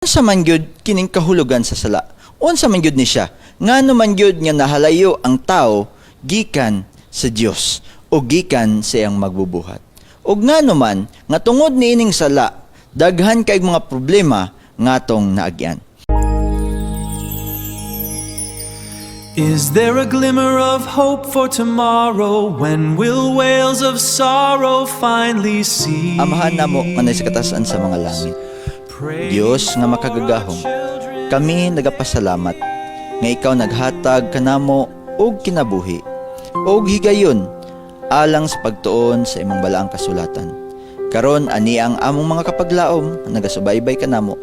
Unsa man gyud kining kahulugan sa sala? Unsa man gyud ni siya? Ngano man gyud nga nahalayo ang tao gikan sa Dios o gikan sa iyang magbubuhat? Ug ngano man nga tungod niining sala, daghan kay mga problema ngatong naagyan? Is there a glimmer of hope for tomorrow? When will wails of sorrow finally cease? Amahan namo nga sa katasan sa mga langit. Dios nga makagagahom, kami nagapasalamat nga ikaw naghatag kanamo og kinabuhi og higayon alang sa pagtuon sa imong balaang kasulatan. Karon ani ang among mga kapaglaom nagasubaybay kanamo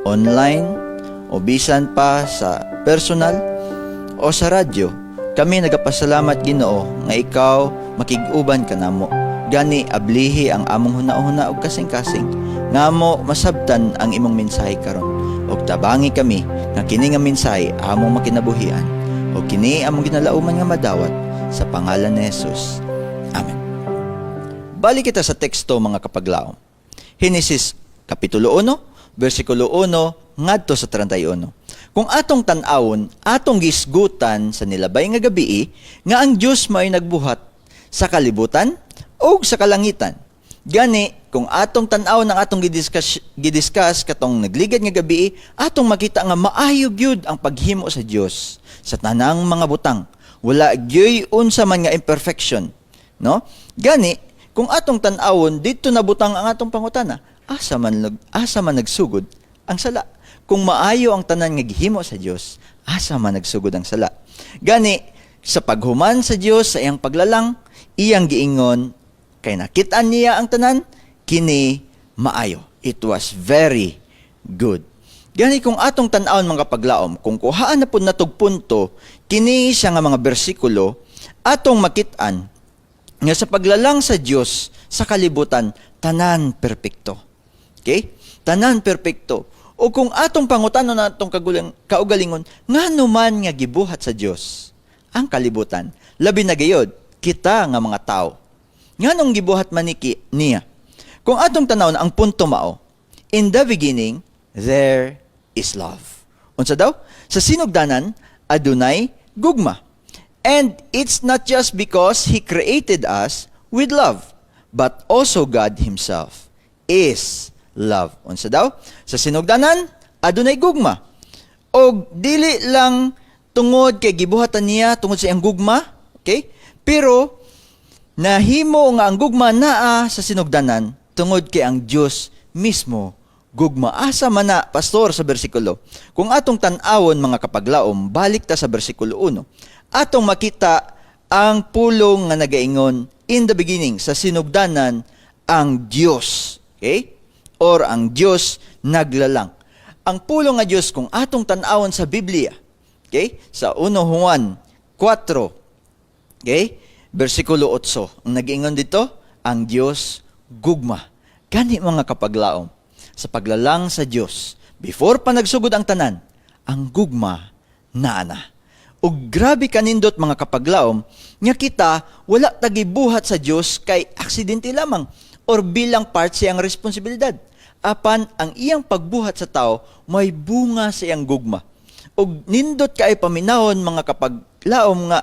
online o bisan pa sa personal o sa radyo. Kami nagapasalamat, Ginoo, nga ikaw makig-uban kanamo. Gani ablihi ang among huna-huna og kasing-kasing nga mo masabtan ang imong mensahe karon ug tabangi kami nga kini nga mensahe among makinabuhian ug kini among ginalauman nga madawat sa pangalan ni Jesus. Amen. Balik kita sa teksto, mga kapaglaom. Henesis Kapitulo 1, versikulo 1 ngadto sa 31. Kung atong tan-awon, atong gisgutan sa nilabay nga gabii nga ang Dios mao'y nagbuhat sa kalibutan ug sa kalangitan. Gani, kung atong tan-awon ang atong gidiscuss katong nagligad nga gabii, atong makita nga maayo gyud ang paghimo sa Dios sa tanang mga butang. Wala gyuy unsa man nga imperfection, no? Gani, kung atong tan-awon dito nabutang ang atong pangutana, asa man nagsugod ang sala? Kung maayo ang tanan nga gihimo sa Dios, asa man nagsugod ang sala? Gani, sa paghuman sa Dios sa iyang paglalang, iyang giingon kay nakit-an niya ang tanan kini maayo. It was very good. Gani kung atong tan-awon, mga paglaom, kung kuhaan na pud natog punto kini siya nga mga bersikulo, atong makit-an nga sa paglalang sa Dios sa kalibutan, tanan perpekto. Okay? Tanan perpekto. O kung atong pangutanon na atong kaugalingon, ngano man nga gibuhat sa Dios ang kalibutan, labi na gayod kita nga mga tao? Nganong gibuhat man ni niya? Kung atong tanawon ang punto mao, in the beginning there is love. Unsa daw? Sa sinugdanan adunay gugma. And it's not just because He created us with love, but also God Himself is love. Unsa daw? Sa sinugdanan adunay gugma. Og dili lang tungod kay gibuhatan niya tungod sa iyang gugma, okay? Pero nahimo nga ang gugma naa sa sinugdanan tungod kay ang Dios mismo gugma. Asa man na, pastor, sa bersikulo? Kung atong tan-awon, mga kapaglaom, balik ta sa bersikulo 1. Atong makita ang pulong nga nagaingon, "In the beginning," sa sinugdanan ang Dios. Okay? Or ang Dios naglalang. Ang pulong nga Dios, kung atong tan-awon sa Biblia, okay? Sa 1 Juan 4, okay? Bersikulo 8. Ang nag-ingon dito, ang Dios gugma. Gani, mga kapaglaom, sa paglalang sa Dios, before pa nagsugod ang tanan, ang gugma naa na. Ug grabe kanindot, mga kapaglaom, nga kita wala ta gibuhat sa Dios kay aksidente lamang or bilang part sa iyang responsibilidad. Apan ang iyang pagbuhat sa tao may bunga sa iyang gugma. Ug nindot kay paminawon, mga kapaglaom, nga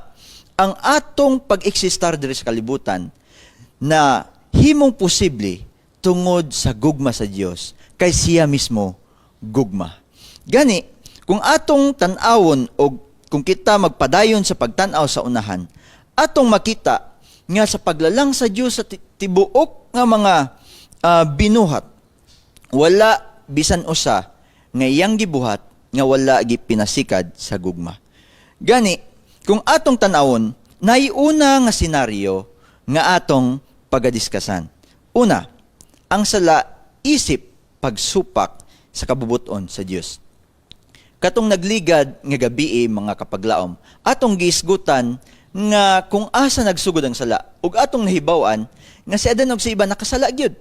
ang atong pag-eksistar diri sa kalibutan na himong posible tungod sa gugma sa Dios kay siya mismo gugma. Gani, kung atong tan-awon o kung kita magpadayon sa pagtan-aw sa unahan, atong makita nga sa paglalang sa Dios sa tibuok nga mga binuhat, wala bisan usa nga iyang gibuhat nga wala gipinasikad sa gugma. Gani, kung atong tan-awon, naiuna nga senaryo nga atong pagadiskasan. Una, ang sala isip pagsupak sa kabubuton sa Dios. Katong nagligad nga gabii, mga kapaglaom, atong giisgutan nga kung asa nagsugod ang sala ug atong nahibaw-an nga si Adan ug si Eva nakasala gyud.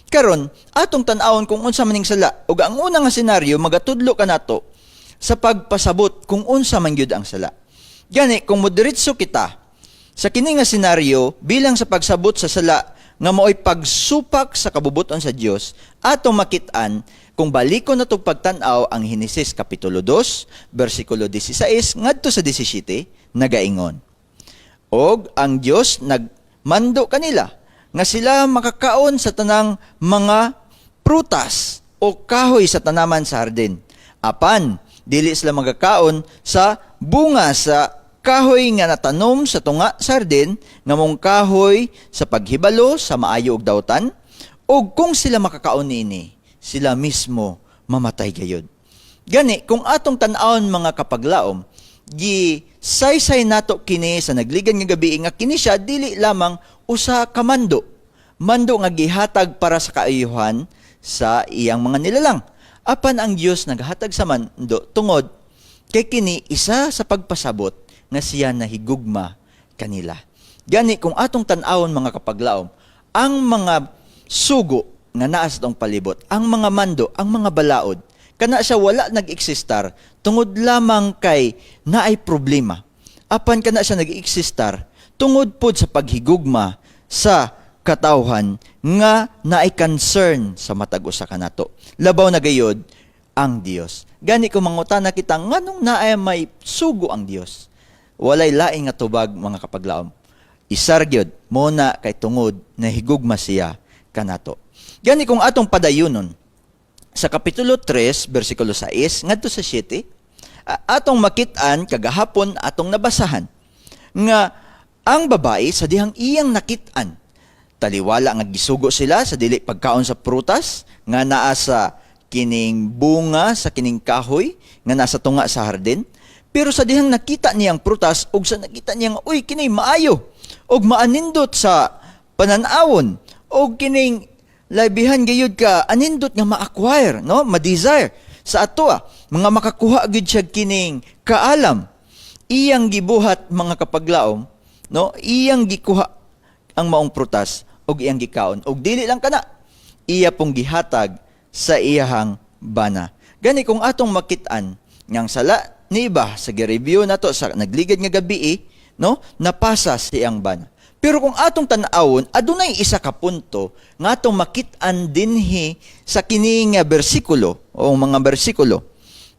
Karon, atong tan-awon kung unsa maning sala ug ang una nga senaryo magatudlo kanato sa pagpasabot kung unsa man gyud ang sala. Gani kung modiretso kita sa kini nga senaryo bilang sa pagsabot sa sala nga maoy pagsupak sa kabubuton sa Dios, atong makit-an kung Kung balikon nato pagtan-aw ang Henesis kapitulo 2, bersikulo 16 ngadto sa 17, nagaingon: "Og ang Dios nagmando kanila nga sila makakaon sa tanang mga prutas o kahoy sa tanaman sa hardin. Apan dili sila magakaon sa bunga sa kahoy nga natanom sa tunga sa hardin, nga maong kahoy sa paghibalo sa maayo ug dautan, ug kung sila makakaon niini, sila mismo mamatay gayud." Gani kung atong tan-awon, mga kapaglaom, gi saysay nato kini sa nagligad nga gabi nga kini siya dili lamang usa ka mando. Mando nga gihatag para sa kaayuhan sa iyang mga nilalang. Apan ang Dios naghatag sa mando tungod kay kini isa sa pagpasabot nga siya nahigugma kanila. Gani kung atong tan-awon, mga kapaglaom, ang mga sugo nga naa sa atong palibot, ang mga mando, ang mga balaod, kana siya wala nag-eksistar tungod lamang kay naay problema. Apan kana siya nag-eksistar tungod pod sa paghigugma sa katawhan nga naay concern sa matag usa kanato. Labaw na gayod ang Dios. Gani kung mangutana kita nganong naay may sugo ang Dios, walay laing nga tubag, mga kapaglaom. Isa ra gyud, mao na kay tungod nahigugma siya kanato. Gani kung atong padayunon sa kapitulo 3 bersikulo 6 ngadto sa 7, atong makit-an kagahapon atong nabasahan nga ang babae, sa dihang iyang nakit-an, taliwala nga gisugo sila sa dili pagkaon sa prutas nga naa sa kining bunga sa kining kahoy nga nasa tunga sa hardin, pero sa dihang nakita niyang prutas ug sa nakita niya nga, "Uy, kini maayo ug maanindot sa pananawon ug kining labihan gayud ka anindot nga ma-acquire, no, ma-desire sa atoa," mga makakuha gyud siya kining kaalam, iyang gibuhat, mga kapaglaom, no, iyang gikuha ang maong prutas ug iyang gikaon, ug dili lang kana, iya pong gihatag sa iyahang bana. Gani kung atong makit-an ngang sala ni Eva sa gi-review nato sa nagligad nga gabi, no, napasa sa iyang bana. Pero kung atong tan-awon, adunay isa ka punto nga atong makit-an dinhi sa kini nga bersikulo o mga bersikulo,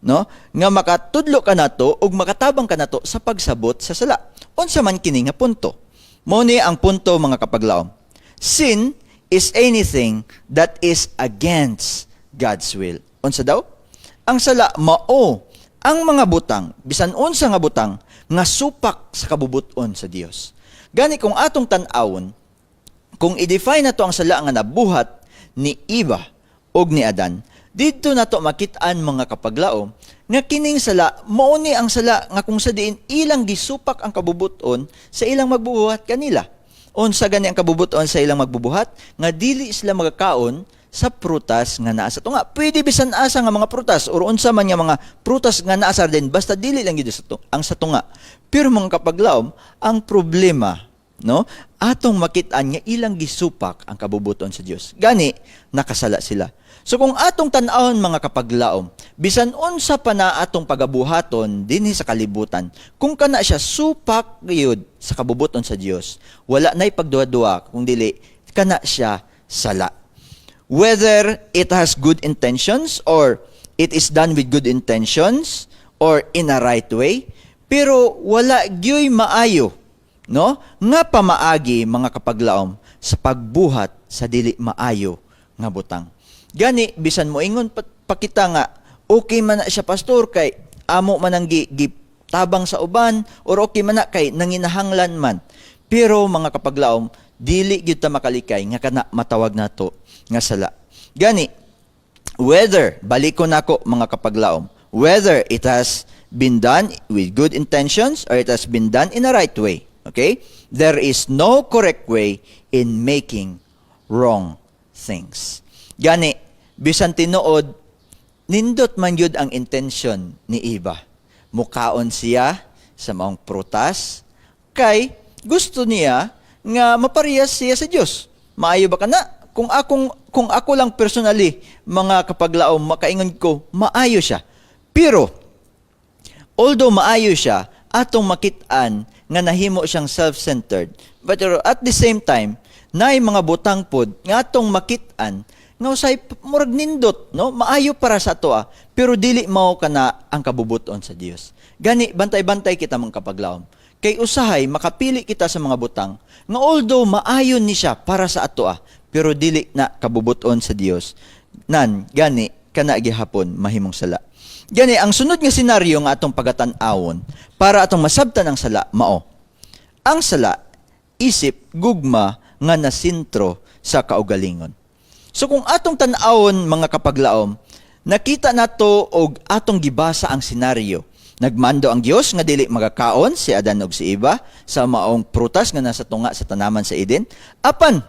no, nga makatudlo kanato ug makatabang kanato sa pagsabot sa sala. Unsa man kini nga punto? Mao ni ang punto, mga kapaglaom. Sin is anything that is against God's will. Unsa daw? Ang sala mao ang mga butang, bisan unsa nga butang nga supak sa kabubuton sa Dios. Gani kung atong tan-awon, kung i-define nato ang sala nga nabuhat ni Eva og ni Adan, didto nato makit-an, mga kapaglaom, nga kining sala mao ni ang sala nga kung sa diin ilang gisupak ang kabubuton sa ilang magbubuhat kanila. Unsa gani ang kabubuton sa ilang magbubuhat? Nga dili sila magakaon sa prutas nga naa sa tunga. Pwede bisan asa nga mga prutas or unsa man nga mga prutas nga naa sa hardin, basta dili lang gyud ang sa tunga. Pero, mga kapaglaom, ang problema, no, atong makit-an nga ilang gisupak ang kabubuton sa Dios. Gani nakasala sila. So kung atong tan-awon, mga kapaglaom, bisan unsa pa na atong pagabuhaton dinhi sa kalibutan, kung kana siya supak gyud sa kabubuton sa Dios, wala nay pagduha-duha kung dili kana siya sala. Whether it has good intentions or it is done with good intentions or in a right way, pero wala gyoy maayo, no, nga pamaagi, mga kapaglaom, sa pagbuhat sa dili maayo nga butang. Gani bisan mo ingon pa kita nga okay man na siya, pastor, kay amo man ang tabang sa uban, or okay man na kay nanginahanglan man. Pero, mga kapaglaom, dili gyud ta makalikay nga kana matawag nato nga sala. Gani whether, balikon nako, mga kapaglaom, whether it has been done with good intentions or it has been done in a right way, okay? There is no correct way in making wrong things. Gani bisan tinuod nindot man yun ang intention ni Eva, mukaon siya sa maong prutas kay gusto niya nga maparehas siya sa Dios. Maayo ba kana? Kung ako lang personally, mga kapaglaom, makaingon ko maayo siya. Pero although maayo siya, atong makit-an nga nahimo siyang self-centered. But at the same time, naay mga butang pod nga atong makit-an Nga usay murag nindot, no? Maayo para sa ato ah, pero dili mao kana ang kabubuton sa Dios. Gani bantay-bantay kita, mga kapaglaom. Kay usahay makapili kita sa mga butang nga although maayo ni siya para sa ato ah, pero dili na kabubuton sa Dios. Nan gani kana gihapon mahimong sala. Gani ang sunod nga senaryo nga atong pagatan-awon para atong masabtan ang sala mao ang sala isip gugma nga nasintro sa kaugalingon. So kung atong tan-awon, mga kapaglaom, nakita nato og atong gibasa ang senaryo. Nagmando ang Dios nga dili magakaon si Adan ug si Eva sa maong prutas nga nasa tunga sa tanaman sa Eden. Apan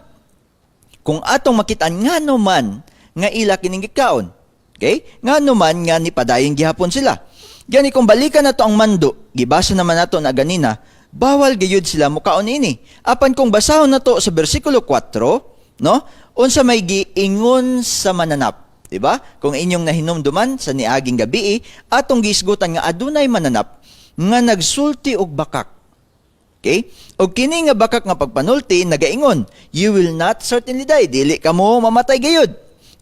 kung atong makitaan, ngano man nga ila kining gikaon? Okay? Ngano man nga nipadayon gihapon sila? Gani kung balikan nato ang mando, gibasa naman nato na ganina, bawal gayud sila mukaon ini. Apan kung basahon nato sa bersikulo 4, no? Unsa may giingon sa mananap, di ba? Kung inyong nahinumduman sa niaging gabi, atong giisgutan nga adunay mananap nga nagsulti og bakak. Okay? Og kini nga bakak nga pagpanulti nagaingon, "You will not certainly die." Dili kamo mamatay gayud.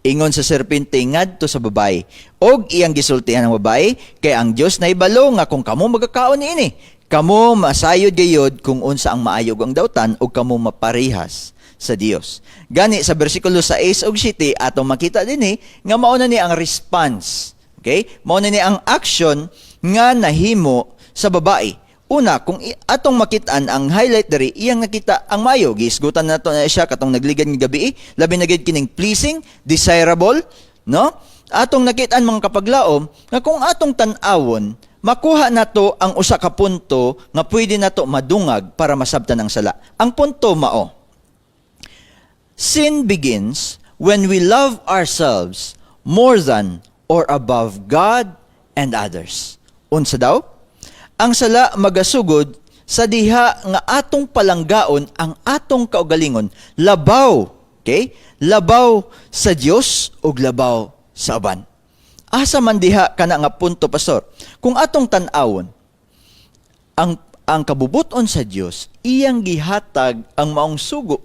Ingon sa serpente ngadto sa babae. Og iyang gisultihan ang babae, "Kay ang Dios naibalo nga kung kamo magakaon niini, kamo masayod gayud kung unsa ang maayo ug ang dautan ug kamo maparehas sa Dios." Gani sa bersikulo 6 ug 7 atong makita dinhi nga mao na ni ang response. Okay? Mao na ni ang action nga nahimo sa babae. Una, kung atong makitaan ang highlight diri, iyang nakita ang maayo. Giisgutan nato na siya katong nagligad nga gabi, labi na gid kining pleasing, desirable, no? Atong nakitaan, mga kapaglaom, nga kung atong tan-awon, makuha nato ang usa ka punto nga pwede nato madungag para masabtan ang sala. Ang punto mao: Sin begins when we love ourselves more than or above God and others. Unsa daw? Ang sala magasugod sa diha nga atong palanggaon ang atong kaugalingon labaw, okay? Labaw sa Dios ug labaw sa uban. Asa man diha kana nga punto, pastor? Kung atong tan-awon, ang kabubuton sa Dios, iyang gihatag ang maong sugo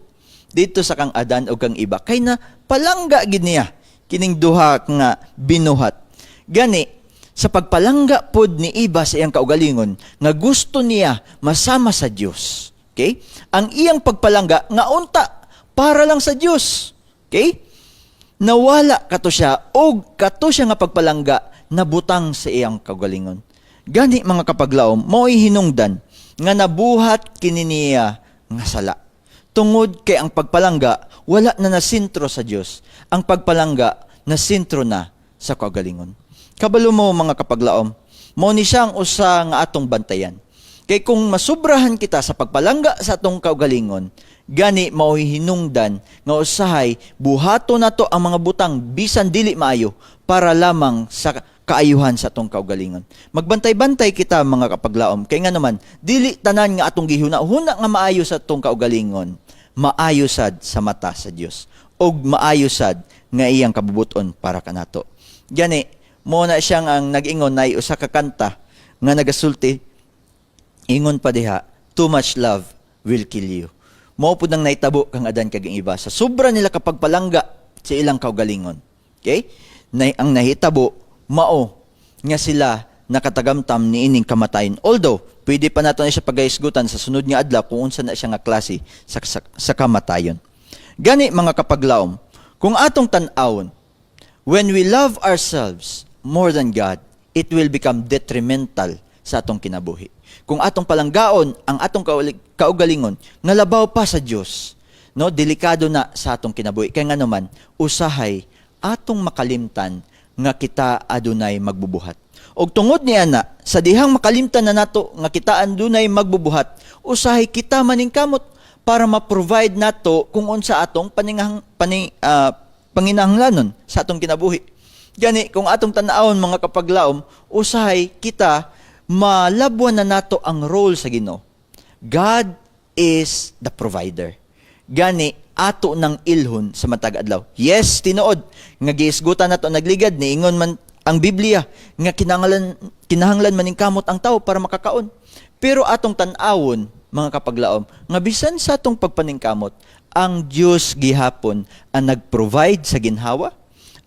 dito sa kang Adan o kang Eva kay na palangga gid niya kining duha nga binuhat. Gani sa pagpalangga pod ni Eva sa iyang kaugalingon nga gusto niya masama sa Dios. Okay? Ang iyang pagpalangga nga unta para lang sa Dios. Okay? Nawala kato siya og kato siya nga pagpalangga nabutang sa iyang kaugalingon. Gani, mga kapaglaom, mao'y hinungdan nga nabuhat kini niya nga sala. Tungod kay ang pagpalangga wala na nasintro sa Dios. Ang pagpalangga nasintro na sa kaugalingon. Kabalo mo, mga kapaglaom, mao ni siya ang usa nga atong bantayan. Kay kung masubrahan kita sa pagpalangga sa atong kaugalingon, gani mao'y hinungdan nga usahay buhato nato ang mga butang bisan dili maayo para lamang sa kaayuhan sa atong kaugalingon. Magbantay-bantay kita, mga kapaglaom, kay nga naman dili tanan nga atong gihuna-huna nga maayo sa atong kaugalingon, maayo sad sa mata sa Dios ug maayo sad nga iyang kabubuton para kanato. Gani mo na siyang ang nag-ingon nay usa ka kanta nga nagasulti, ingon pa diha, "Too much love will kill you." Mao pud ang naitabo kang Adan kag ang Eva sa sobra nila kapagpalangga sa ilang kaugalingon. Okay? Na, ang nahitabo mao nga sila nakatagamtam niining kamatayon. Although, pwede pa nato na siya pagaisgutan sa sunod nga adlaw kung unsa na siya nga klase sa kamatayon. Gani, mga kapaglaom, kung atong tan-awon, when we love ourselves more than God, it will become detrimental sa atong kinabuhi. Kung atong palanggaon ang atong kaugalingon nga labaw pa sa Dios, no, delikado na sa atong kinabuhi. Kaya nga naman, usahay atong makalimtan nga kita adunay magbubuhat. Og tungod niya na, sa dihang makalimtan na nato nga kita adunay magbubuhat, usahay kita maningkamot para ma-provide nato kung unsa atong panginahanglanon sa atong kinabuhi. Gani kung atong tan-awon, mga kapaglaom, usahay kita malabwan na nato ang role sa Ginoo. God is the provider. Gani ato nang ilhon sa matag adlaw. Yes, tinuod nga giisgutan nato nagligad, niingon man ang Biblia nga kinahanglan maningkamot ang tao para makakaon. Pero atong tan-awon, mga kapaglaom, nga bisan sa atong pagpaningkamot, Ang Dios gihapon ang nag-provide sa ginhawa,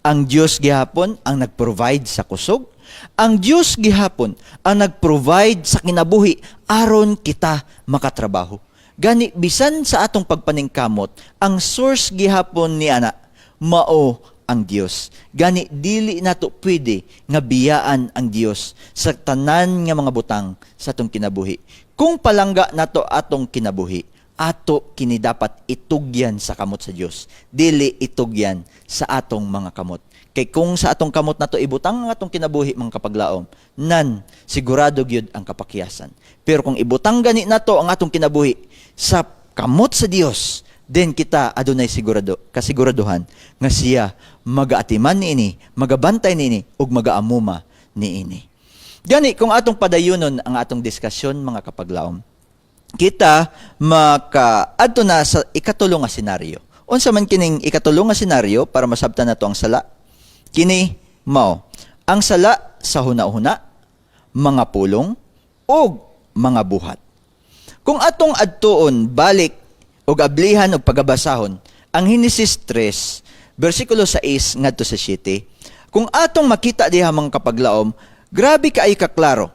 ang Dios gihapon ang nag-provide sa kusog, ang Dios gihapon ang nag-provide sa kinabuhi aron kita makatrabaho. Gani bisan sa atong pagpaningkamot, ang source gihapon ni ana mao ang Dios. Gani dili nato pwede nga biyaan ang Dios sa tanan nga mga butang sa atong kinabuhi. Kung palangga nato atong kinabuhi, ato kini dapat itugyan sa kamot sa Dios. Dili itugyan sa atong mga kamot. Kay kung sa atong kamot nato ibutang ang atong kinabuhi, mga kapaglaom, nan sigurado gyud ang kapakyasan. Pero kung ibutang gani nato ang atong kinabuhi sa kamot sa Dios, then kita adunay sigurado kasiguraduhan nga siya magaatiman niini, magabantay niini ug magaamuma niini. Gani kung atong padayunon ang atong diskusyon, mga kapaglaom, kita maka adto na sa ikatulo nga senaryo. Unsa man kining ikatulo nga senaryo para masabtan nato ang sala? Kini mao ang sala sa huna-huna, mga pulong ug mga buhat. Kung atong adtuon balik ug ablihan og pagabasahon ang Henesis 3 bersikulo 6 ngadto sa 7, kung atong makita diha, mga kapaglaom, grabe kaayo kaklaro.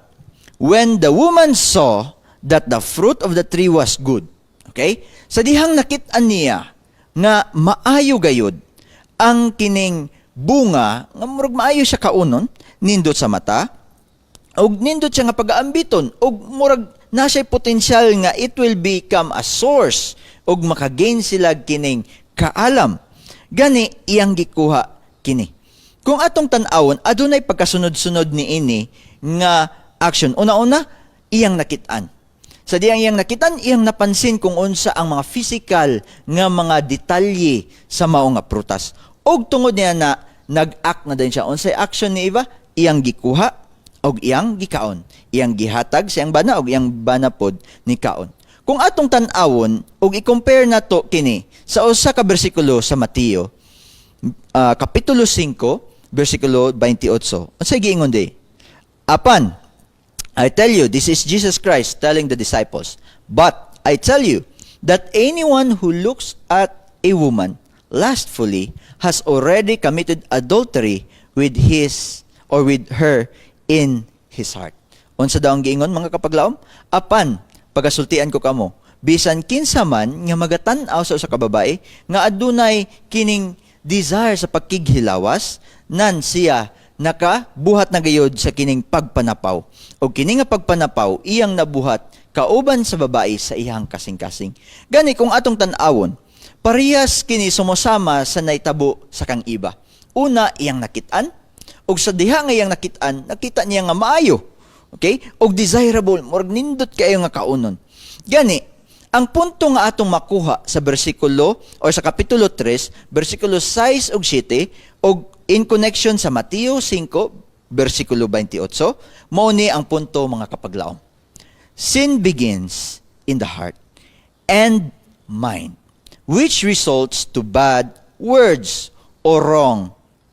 When the woman saw that the fruit of the tree was good. Okay? Sa dihang nakit-an niya nga maayo gayud ang kining bunga, nga murag maayo siya kaunon, nindot sa mata, ug nindot siya nga pagaambiton, ug murag na siya potensyal nga it will become a source ug makagain sila kining kaalam. Gani iyang gikuha kini. Kung atong tan-awon, adunay pagkasunod-sunod ni ini nga action. Una-una, iyang nakit-an. Sa diyang iyang nakitan, iyang napansin kung unsa ang mga physical nga mga detalye sa mao nga prutas. Og tungod niya na nag-act na din siya. Unsay action ni Eva? Iyang gikuha og iyang gikaon. Iyang gihatag sa iyang bana og iyang bana pod nikaon. Kung atong tan-awon og i-compare nato kini sa usa ka bersikulo sa Mateo, kapitulo 5, bersikulo 28. Unsay giingon di? "Apan, I tell you," this is Jesus Christ telling the disciples, "but I tell you that anyone who looks at a woman lustfully has already committed adultery with his or with her in his heart." Unsa daw ang giingon, mga kapaglaom? "Apan, pagasultian ko kamo, bisan kinsa man nga magatan-aw sa usa ka babae nga adunay kining desire sa pagkighilawas, nan siya nakabuhat na gayod sa kining pagpanapaw. O kini nga pagpanapaw iyang nabuhat kauban sa babae sa iyang kasing-kasing." Gani kung atong tan-awon, parehas kini sumusama sa naitabo sa kang Eva. Una, iyang nakit-an, ug sa diha nga iyang nakit-an, nakita niya nga maayo. Okay? Og desirable, murag nindot kaayo nga kaunon. Gani, ang punto nga atong makuha sa bersikulo or sa kapitulo 3, bersikulo 6 ug 7 og in connection sa Mateo 5 bersikulo 28, mao ni ang punto, mga kapaglaom. Sin begins in the heart and mind, which results to bad words or wrong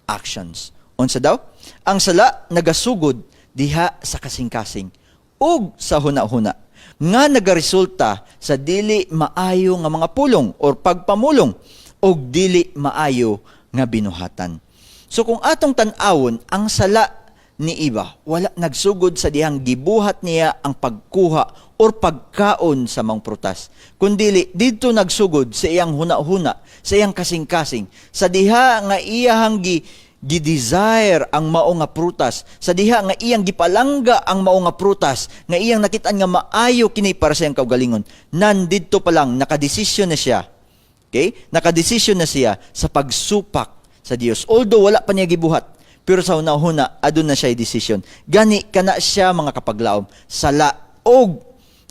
actions. Unsa daw? Ang sala nagasugod diha sa kasing-kasing ug sa huna-huna nga nagaresulta sa dili maayo nga mga pulong or pagpamulong ug dili maayo nga binuhatan. So kung atong tan-awon, ang sala ni Eva wala nagsugod sa dihang gibuhat niya ang pagkuha or pagkaon sa mga prutas. Kundili didto nagsugod sa iyang huna-huna, sa iyang kasing-kasing, sa diha nga iyahang gi-desire ang mao nga prutas, sa diha nga iyang gipalangga ang mao nga prutas, nga iyang nakitaan nga maayo kini para sa iyang kaugalingon. Nan didto pa lang nakadesisyon na siya. Okay? Nakadesisyon na siya sa pagsupak sa Dios. Although wala pa niya gibuhat, pero sa una-una aduna na siya decision. Gani kana siya, mga kapaglaom, sala og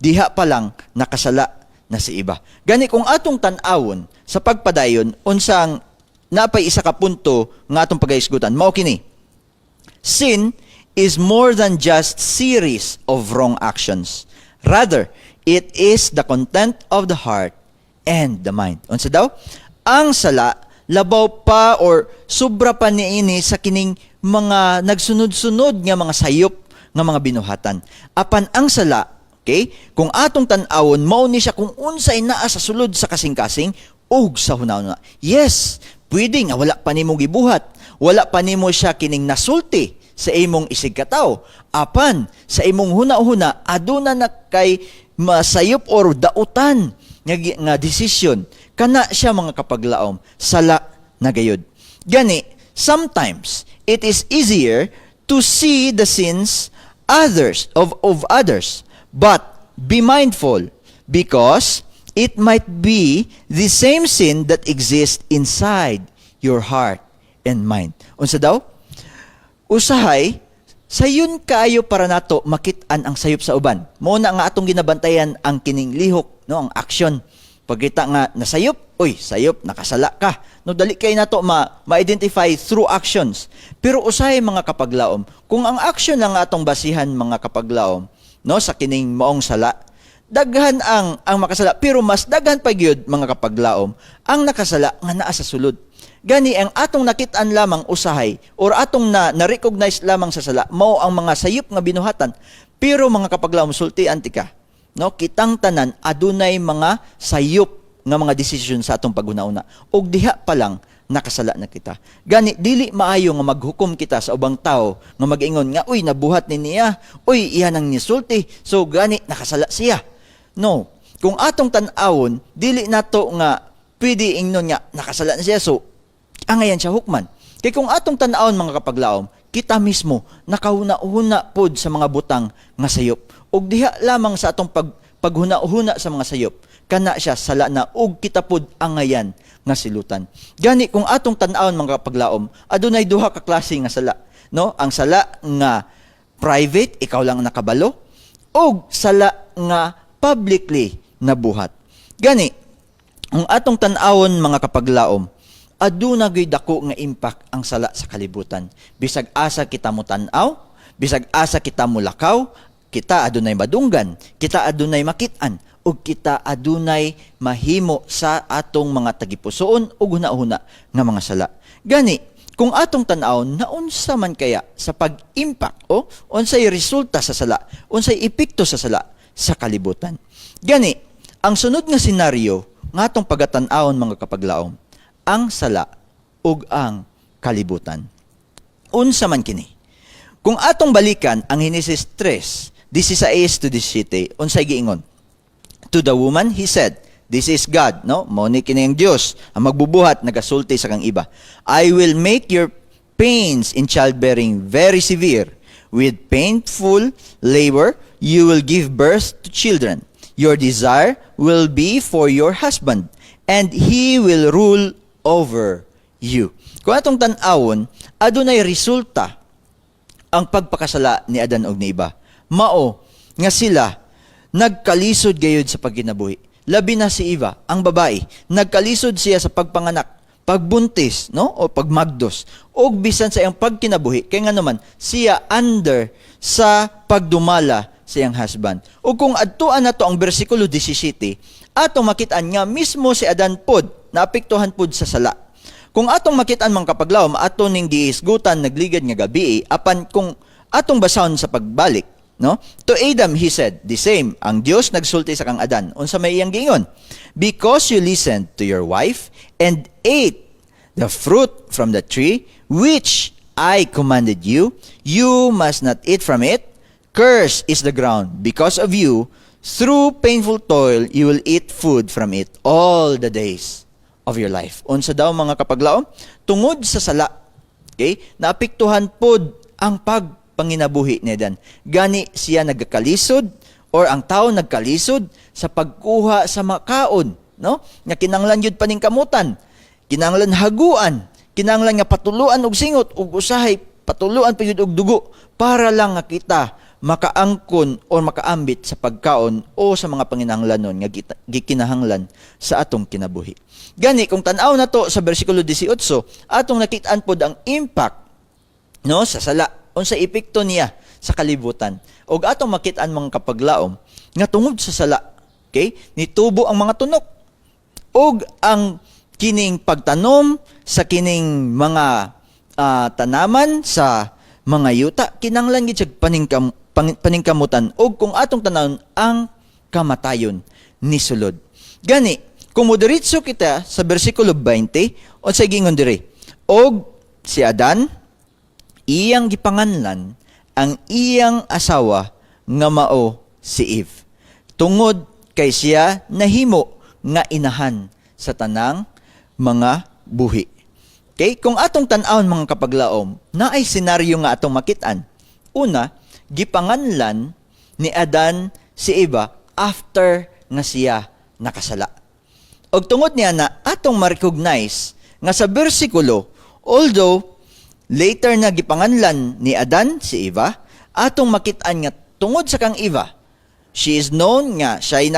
diha pa lang nakasala na si Eva. Gani kung atong tan-awon sa pagpadayon, unsang napay isa ka punto nga atong pagahisgutan, mao kini. Sin is more than just series of wrong actions. Rather, it is the content of the heart and the mind. Unsa daw? Ang sala labaw pa or sobra pa niini sa kining mga nagsunod-sunod nga mga sayop nga mga binuhatan. Apan ang sala, okay? Kung atong tan-awon, mao ni siya kung unsay naa sa sulod sa kasing-kasing ug sa hunahuna. Yes, pwede nga wala pa nimo gibuhat, wala pa nimo siya kining nasulti sa imong isigkatawo. Apan sa imong huna-huna aduna na kay masayop or dautan nga desisyon. Kana siya, mga kapaglaom, sala na gayud. Gani, sometimes it is easier to see the sins others of of others, but be mindful because it might be the same sin that exists inside your heart and mind. Unsa daw? Usahay, sayon kaayo para nato makit-an ang sayop sa uban. Mao na nga atong ginabantayan ang kining lihok, no, ang action. Pagkita nga nasayop, uy, sayop, nakasala ka. No, dali kay nato ma-identify through actions. Pero usahay, mga kapaglaom, kung ang action lang atong basihan, mga kapaglaom, no, sa kining maong sala, daghan ang makasala, pero mas daghan pa gyud, mga kapaglaom, ang nakasala nga naa sa sulod. Gani ang atong nakit-an lamang usahay or atong na na-recognize lamang sa sala mao ang mga sayop nga binuhatan. Pero mga kapaglaom, sultian tika, no, kitang tanan adunay mga sayop nga mga desisyon sa atong paghuna-una ug diha pa lang nakasala na kita. Gani dili maayo nga maghukom kita sa ubang tao nga mag-ingon nga, "Uy, nabuhat ni niya, uy, iya nang nisulti, so gani nakasala siya." No. Kung atong tan-awon, dili nato nga pwede ingnon nga nakasala na siya, so angayan siya hukman. Kay kung atong tan-awon, mga kapaglaom, kita mismo nakahuna-huna pod sa mga butang nga sayop. Ug diha lamang sa atong paghuna-huna sa mga sayop, kana siya sala na ug kita pod angayan nga silutan. Gani kung atong tan-awon, mga kapaglaom, adunay duha ka klase nga sala, no? Ang sala nga private, ikaw lang ang nakabalo, ug sala nga publicly nabuhat. Gani, ang atong tan-awon, mga kapaglaom, aduna gyud dako nga impact ang sala sa kalibutan. Bisag asa kita mo tan-aw, bisag asa kita mo lakaw, kita adunay madunggan, kita adunay makit-an, ug kita adunay mahimo sa atong mga tagipusoon ug hunahuna nga mga sala. Gani, kung atong tan-awon, naunsa man kaya sa pag-impact o unsay resulta sa sala, unsay epekto sa sala sa kalibutan? Gani, ang sunod nga senaryo nga atong pagatan-awon, mga kapaglaom, ang sala ug ang kalibutan. Unsa man kini? Kung atong balikan ang Henesis 3, 16 to 17, unsay giingon? To the woman, he said, this is God, no? Mao ni kini ang Dios, ang magbubuhat nagasulti sa kang iba. "I will make your pains in childbearing very severe. With painful labor, you will give birth to children. Your desire will be for your husband, and he will rule over you." Kung atong tan-awon, adunay resulta ang pagpakasala ni Adan og ni Eva. Mao nga sila nagkalisod gayud sa pagkinabuhi. Labi na si Eva, ang babae, nagkalisod siya sa pagpanganak, pagbuntis, no? O pagmagdos. Og bisan sa iyang pagkinabuhi, kay nga naman siya under sa pagdumala sa iyang husband. O kung adtuan nato ang bersikulo 17, atong makitaan nga mismo si Adan pod naapektuhan pod sa sala. Kung atong makitaan, mga kapaglaom, ato ning gihisgutan nagligad nga gabi, apan kung atong basahon sa pagbalik, no? To Adam he said, the same, ang Dios nagsulti sa kang Adan. Unsa may iyang giingon? "Because you listened to your wife and ate the fruit from the tree which I commanded you, you must not eat from it. Cursed is the ground because of you. Through painful toil, you will eat food from it all the days of your life." Unsa daw, mga kapaglaom? Tungod sa sala, okay, naapektuhan pod ang pagpanginabuhi ni Adan. Gani siya nagkalisod or ang tao nagkalisod sa pagkuha sa makaon, no? Nga kinanglan yun paningkamutan, kinanglan haguan, kinanglan nga patuluan og singot ug usahay patuluan pa yun og dugo para lang nga kita makaangkon o makaambit sa pagkaon o sa mga panginahanglanon nga gikinahanglan sa atong kinabuhi. Gani kung tan-aw na to sa bersikulo 18, atong nakit-an pod ang impact, no, sa sala, unsa epekto niya sa kalibutan. Og atong makit-an, mga kapaglaom, nga tungod sa sala, okay, nitubo ang mga tunok ug ang kining pagtanom sa kining mga tanaman sa mga yuta kinanglan gid siya paningkamutan ug kung atong tanawon ang kamatayon ni sulod. Gani kung Kung modiretso kita sa bersikulo 20, unsay giingon diri? Og si Adan iyang gipanganlan ang iyang asawa nga mao si Eve, tungod kay siya nahimo nga inahan sa tanang mga buhi. Okay? Kung atong tan-awon, mga kapaglaom, naay senaryo nga atong makitaan. Una, gipanganlan ni Adan si Eva after nga siya nakasala. Og tungod niya na atong ma-recognize nga sa bersikulo, although later na gipanganlan ni Adan si Eva, atong makitaan nga tungod sa kang Eva, she is known nga siya'y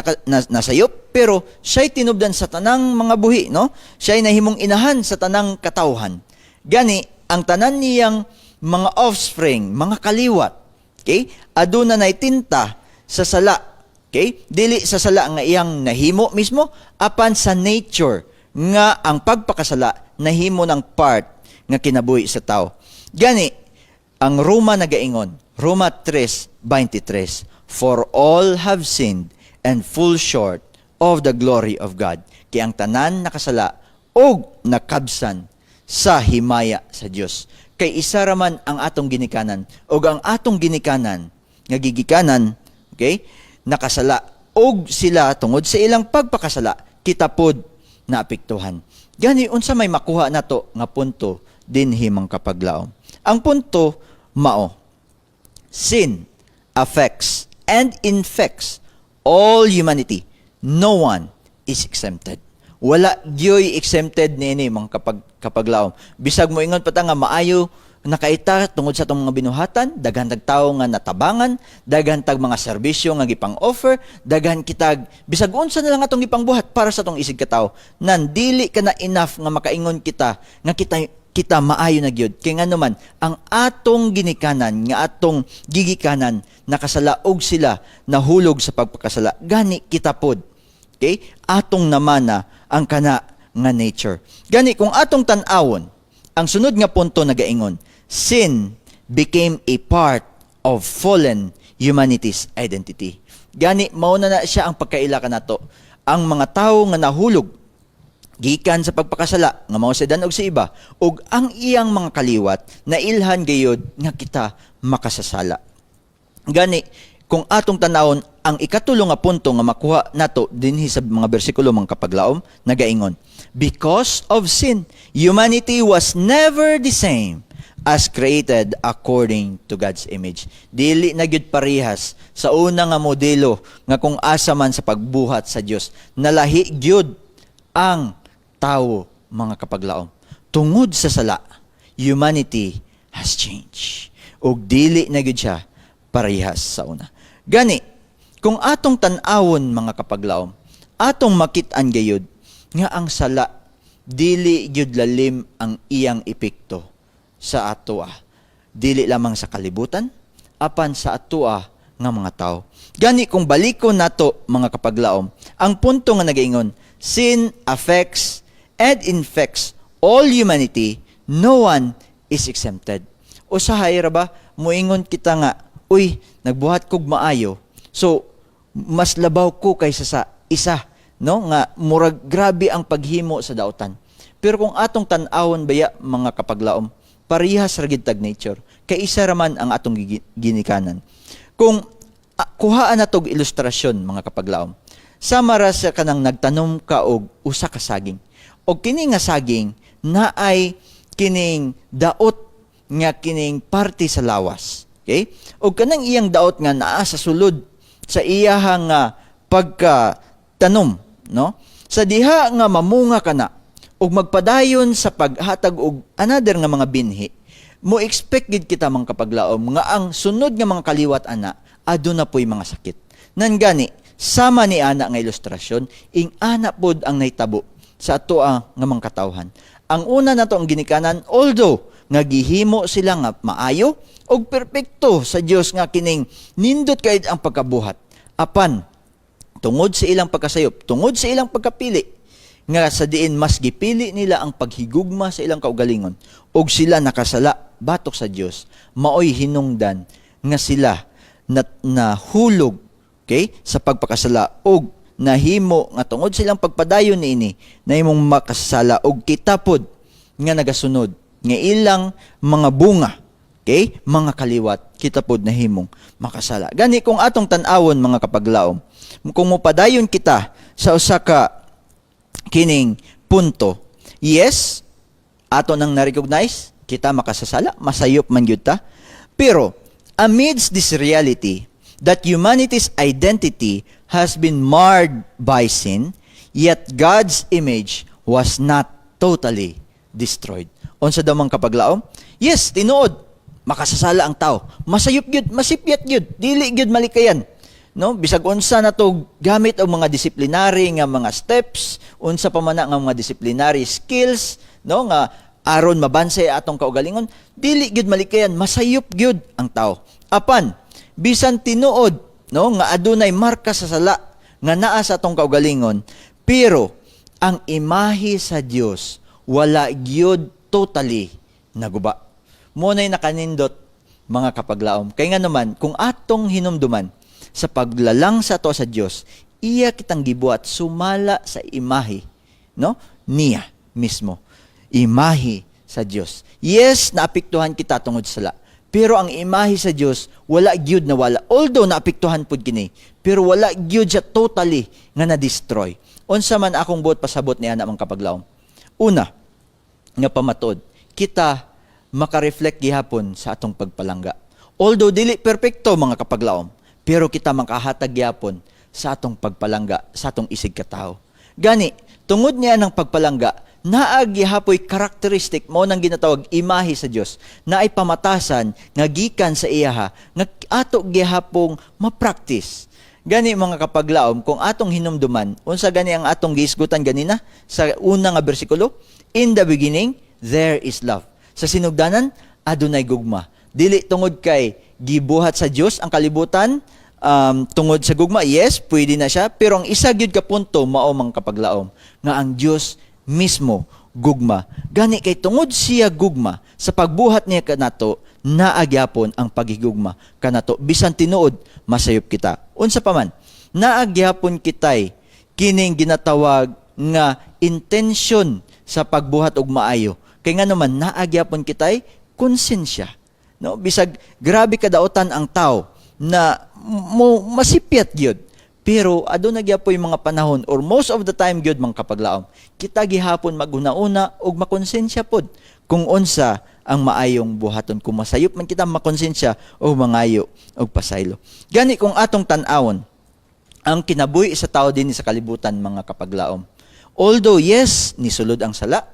nasayop, pero siya'y tinubdan sa tanang mga buhi, no? Siya'y nahimong inahan sa tanang katawhan. Gani, ang tanan niyang mga offspring, mga kaliwat, okay? Aduna nay tinta sa sala. Okay? Dili sa sala nga iyang nahimo mismo, apan sa nature nga ang pagpakasala nahimo ng part nga kinabuhi sa tao. Gani, ang Roma nagaingon, Roma 3:23, "For all have sinned and fall short of the glory of God." Kay ang tanan nakasala og nakabsan sa himaya sa Dios. Kay isa raman ang atong ginikanan og ang atong ginikanan nga gigikanan, okay, nakasala og sila tungod sa ilang pagpakasala, kita pod naapektuhan. Gani, unsa may makuha nato nga punto dinhi, mga kapaglaom? Ang punto mao, sin affects and infects all humanity. No one is exempted. Wala gyoy exempted niini, mga kapaglaom. Bisag mo ingon pa ta nga maayo nakaita tungod sa atong mga binuhatan, daghan tag tawo nga natabangan, daghan tag mga serbisyo nga gipang-offer, daghan kitag bisag unsa na lang atong gipangbuhat para sa atong isig katawo. Nan dili ka na enough nga makaingon kita nga kita kita maayo na gyud. Kay ngano man, ang atong ginikanan nga atong gigikanan nakasala og sila nahulog sa pagpakasala. Gani kita pod. Okay? Atong namana ang kana nga nature. Gani kung atong tan-awon, ang sunod nga punto nagaingon, sin became a part of fallen humanity's identity. Gani mao na na siya ang pagkaila kanato. Ang mga tawo nga nahulog gikan sa pagpakasala nga mao si Adan og si Eva ug ang iyang mga kaliwat, nailhan gayud nga kita makasasala. Gani kung atong tanawon ang ikatulo nga punto nga makuha nato dinhi sa mga bersikulo, mga kapaglaom, nagaingon, because of sin, humanity was never the same as created according to God's image. Dili na gyud parehas sa una nga modelo nga kung asa man sa pagbuhat sa Dios. Nalahi gyud ang tawo, mga kapaglaom. Tungod sa sala, humanity has changed. Ug dili na gyud siya parehas sa una. Gani, kung atong tan-awon, mga kapaglaom, atong makit-an gayud nga ang sala dili gyud lalim ang iyang epekto sa atoa. Dili lamang sa kalibutan, apan sa atoa nga mga tao. Gani kung balikon nato, mga kapaglaom, ang punto nga nagaingon, sin affects and infects all humanity, no one is exempted. Usahay ra ba muingon kita nga, "Uy, nagbuhat kog maayo. So, mas labaw ko kaysa sa isa," no? Nga murag grabe ang paghimo sa dautan. Pero kung atong tan-awon baya, mga kapaglaom, parehas ra gid tag nature. Kay isa ra man ang atong ginikanan. Kung kuhaan natog ilustrasyon, mga kapaglaom, sama ra sa kanang nagtanom ka og usa ka saging. Og kini nga saging naay kining daot nga kining parte sa lawas. Okay? Og kanang iyang daot nga naa sa sulod sa iyahang nga pagka tanom, no? Sa diha nga mamunga kana ug magpadayon sa paghatag og another nga mga binhi, mo expect gid kita, mga kapaglaom, nga ang sunod nga mga kaliwat ana aduna po'y mga sakit. Nan gani sama ni ana nga ilustrasyon, ing ana pod ang nahitabo sa atoa nga mga katawhan. Ang una nato ang ginikanan, although nga gihimo sila nga maayo og perpekto sa Dios nga kining nindot kay ang pagkabuhat, apan tungod sa ilang pagkasayop, tungod sa ilang pagkapili, nga sa diin mas gipili nila ang paghigugma sa ilang kaugalingon, ug sila nakasala batok sa Dios, maoy hinungdan nga sila na nahulog, okay, sa pagpakasala og nahimo nga tungod silang pagpadayon niini, nahimong makasala, og kita pod nga nagasunod nga ilang mga bunga, okay, mga kaliwat, kita pod nahimong makasala. Gani kung atong tan-awon, mga kapaglaom, kung mopadayon kita sa usa ka kining punto, yes, ato nang na-recognize kita makasasala, masayop man gyud ta, pero amidst this reality that humanity's identity has been marred by sin, yet God's image was not totally destroyed. Unsa daw, mga kapaglaom? Yes, tinuod, makasasala ang tao. Masayop gyud, masipyat gyud, dili gyud malikayan. No, bisag unsa na to gamit og mga disciplinary nga mga steps, unsa pa man na nga mga disciplinary skills, no, nga aron mabansay atong kaugalingon, dili gyud malikayan, masayop gyud ang tao. Apan bisan tinuod, no, nga adunay marka sa sala nga naa sa atong kaugalingon, pero ang imahe sa Dios wala gyud totally naguba. Mao nay nakanindot, mga kapaglaom. Kay nga naman, kung atong hinumduman sa paglalang sa ato sa Dios, iya kitang gibuhat sumala sa imahe, no, niya mismo. Imahe sa Dios. Yes, naapektuhan kita tungod sa sala. Pero ang imahe sa Dios wala gyud nawala. Although naapektuhan pud kini, pero wala gyud siya totally nga na-destroy. Unsa man akong buot pasabot niya na, mga kapaglaom? Una, nga pamatuod, kita makareflect gihapon sa atong pagpalangga. Although dili perpekto, mga kapaglaom, pero kita makahatag gihapon sa atong pagpalangga sa atong isig katao. Gani, tungod niya ng pagpalangga, naa gihapoy karakteristik mao nang ginatawag imahe sa Dios, na ay pamatasan nga gikan sa iyaha nga ato gihapong ma-practice. Gani, mga kapaglaom, kung atong hinumduman, unsa gani ang atong gihisgutan ganina sa una nga bersikulo? "In the beginning, there is love." Sa sinugdanan, adunay gugma. Dili tungod kay gibuhat sa Dios ang kalibutan tungod sa gugma. Yes, pwede na siya, pero ang isa gyud ka punto mao, mga kapaglaom, nga ang Dios mismo gugma. Gani kay tungod siya gugma, sa pagbuhat niya kanato, naa gyapon ang paghigugma kanato bisan tinuod masayop kita. Unsa pa man, naa gyapon kitay kining ginatawag nga intention sa pagbuhat og maayo. Kay nga naman, naa gyapon kitay konsensya. No, bisag grabe kadautan ang tao na mo masipyat gyud. Pero aduna gyapoy mga panahon, or most of the time gyud, mga kapaglaom, kita gihapon maghuna-una ug makonsensya pod kung unsa ang maayong buhaton. Kung masayop man kita, makonsensya o mangayo og pasaylo. Gani kung atong tan-awon ang kinabuhi sa tao din sa kalibutan, mga kapaglaom. Although yes, nisulod ang sala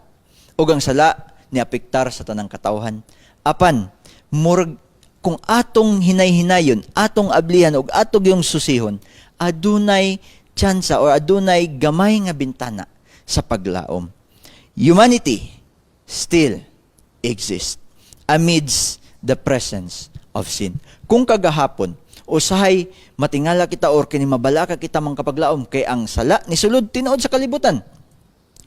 ug ang sala niapektar sa tanang katawhan. Apan murag kung atong hinay-hinayon, atong ablihan ug atong yung susihon, adunay tsansa or adunay gamay nga bintana sa paglaom. Humanity still exists amidst the presence of sin. Kung kagahapon, usahay matingala kita or kini mabalaka kita, mga kapaglaom, kay ang sala nisulod tinuod sa kalibutan.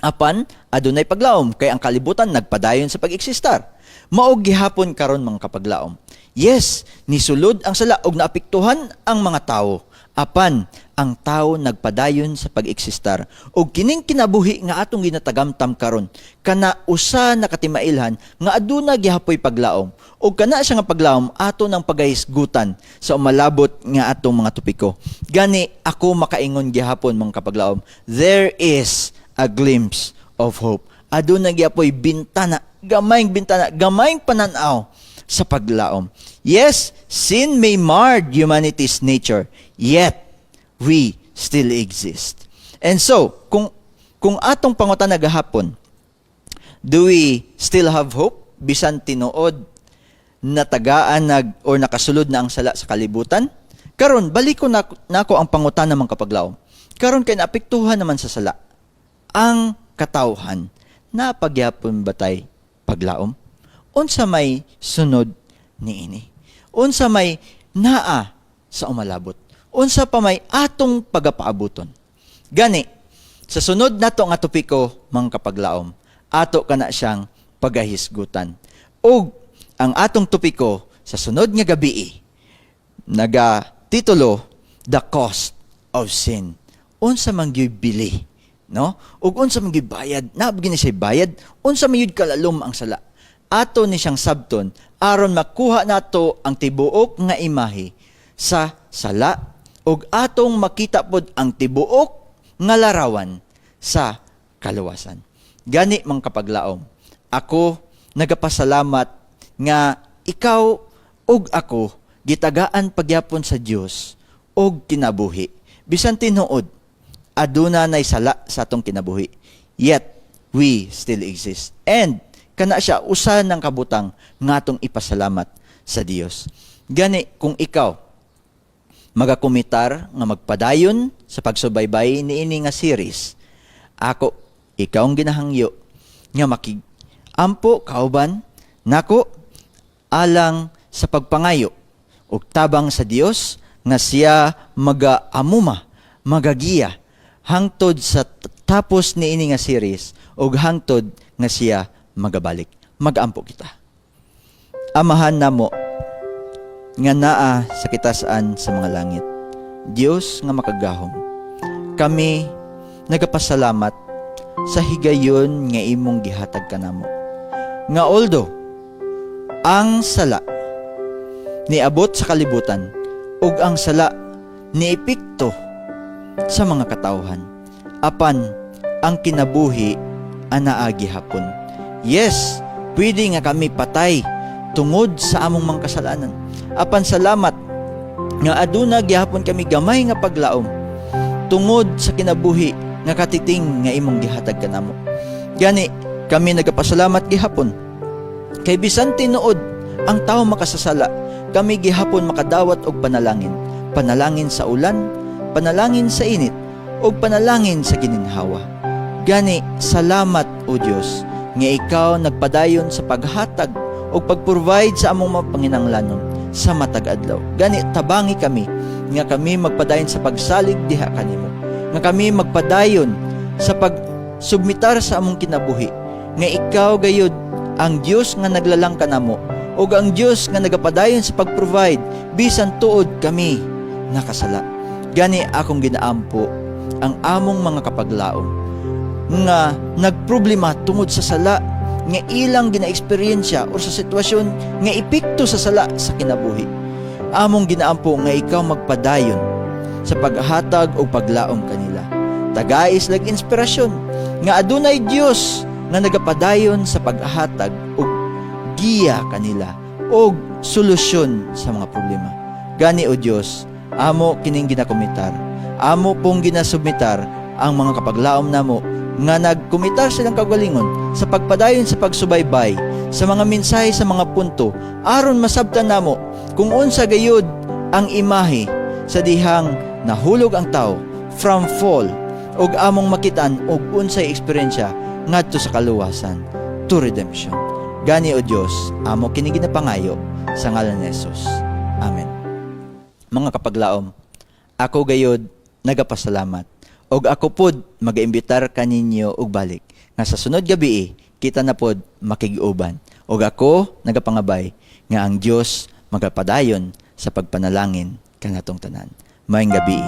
Apan adunay paglaom kay ang kalibutan nagpadayon sa pag-eksistar. Mao gihapon karon, mga kapaglaom. Yes, nisulod ang sala ug naapektuhan ang mga tao. Apan ang tao nagpadayon sa pag-eksistar. Ug kining kinabuhi nga atong ginatagamtam karon, kana usa na katimailhan nga aduna gihapoy paglaom. Ug kana siya nga paglaom ato ng pagahisgutan sa umalabot nga atong mga topiko. Gani ako makaingon gihapon, mga kapaglaom, there is a glimpse of hope. Aduna gihapoy bintana, gamayng bintana, gamayng pananaw sa paglaom. Yes, sin may marred humanity's nature, yet we still exist. And so, kung atong pangutana gahapon, do we still have hope bisan tinuod natagaan nag or nakasulod na ang sala sa kalibutan? Karon balik ko na nako ang pangutana, mga kapaglaom. Karon kay naapektuhan naman sa sala ang katawhan, naa pa gyapon ba tay paglaom? Unsa may sunod niini? Unsa may naa sa umalabot? Unsa pa may atong pagapaabuton? Gani, sa sunod nato nga topiko, mga kapaglaom, ato kana siyang pagahisgutan. Ug ang atong topiko sa sunod nga gabi naga titulo, "The Cost of Sin." Unsa man gyud bili, no? Ug unsa man gyud bayad? Naa gyud ni siya bayad? Unsa man gyud kalalom ang sala? Ato ni siyang sabton aron makuha nato ang tibuok nga imahe sa sala ug atong makita pod ang tibuok nga larawan sa kaluwasan. Gani, mga kapaglaom, ako nagapasalamat nga ikaw ug ako gitagaan pagyapon sa Dios og kinabuhi. Bisan tinuod aduna nay sala sa atong kinabuhi, yet we still exist. And kana siya usa ng kabutang nga atong ipasalamat sa Dios. Gani kung ikaw magakomitar nga magpadayon sa pagsubaybay niini nga series, ako ikaw ang ginahangyo nga makig ampo kauban nako alang sa pagpangayo ug tabang sa Dios nga siya magaamuma, magagiya hangtod sa tapos niini nga series ug hangtod nga siya magabalik. Magampo kita. Amahan namo nga naa sa kitasan sa mga langit, Dios nga makagahom, kami nagapasalamat sa higayon nga imong gihatag kanamo. Nga although ang sala niabot sa kalibutan ug ang sala niepekto sa mga katawhan, apan ang kinabuhi anaa gihapon. Yes, pwede nga kami patay tungod sa among mga kasalanan. Apan salamat nga aduna gihapon kami gamay nga paglaom tungod sa kinabuhi nga katiting nga imong gihatag kanamo. Gani kami nagapasalamat gihapon kay bisan tinuod ang tao makasasala, kami gihapon makadawat og panalangin. Panalangin sa ulan, panalangin sa init, ug panalangin sa gininhawa. Gani salamat, O Dios, nga ikaw nagpadayon sa paghatag ug pag-provide sa among mga panginanglanon sa matag adlaw. Gani tabangi kami nga kami magpadayon sa pagsalig diha kanimo. Nga kami magpadayon sa pagsubmitar sa among kinabuhi nga ikaw gayud ang Dios nga naglalang kanamo ug ang Dios nga nagapadayon sa pag-provide bisan tuod kami nakasala. Gani akong ginaampo ang among mga kapaglaom nga nagproblema tungod sa sala nga ilang gina-eksperyensya o sa sitwasyon nga epekto sa sala sa kinabuhi. Among ginaampo nga ikaw magpadayon sa paghatag o paglaom kanila. Tagai slag inspirasyon nga adunay Dios nga nagapadayon sa paghatag og giya kanila og solusyon sa mga problema. Gani, O Dios, amo kining ginakomitar. Amo pong ginasubmitar ang mga kapaglaom namo nga nagkomitar silang kagalingon sa pagpadayon sa pagsubaybay sa mga mensahe, sa mga punto, aron masabtan namo kung unsa gayud ang imahe sa dihang nahulog ang tao from fall ug among makitaan og unsay eksperyensya ngadto sa kaluwasan, to redemption. Gani, O Dios, amo kini ginapangayo sa ngalan ni Jesus. Amen. Mga kapaglaom, ako gayod nagapasalamat og ako pod magaimbitar kaninyo og balik nga sa sunod gabi kita na pod makig-uban. Og ako nagapangabay nga ang Dios magapadayon sa pagpanalangin kanatong tanan. Maayong gabi.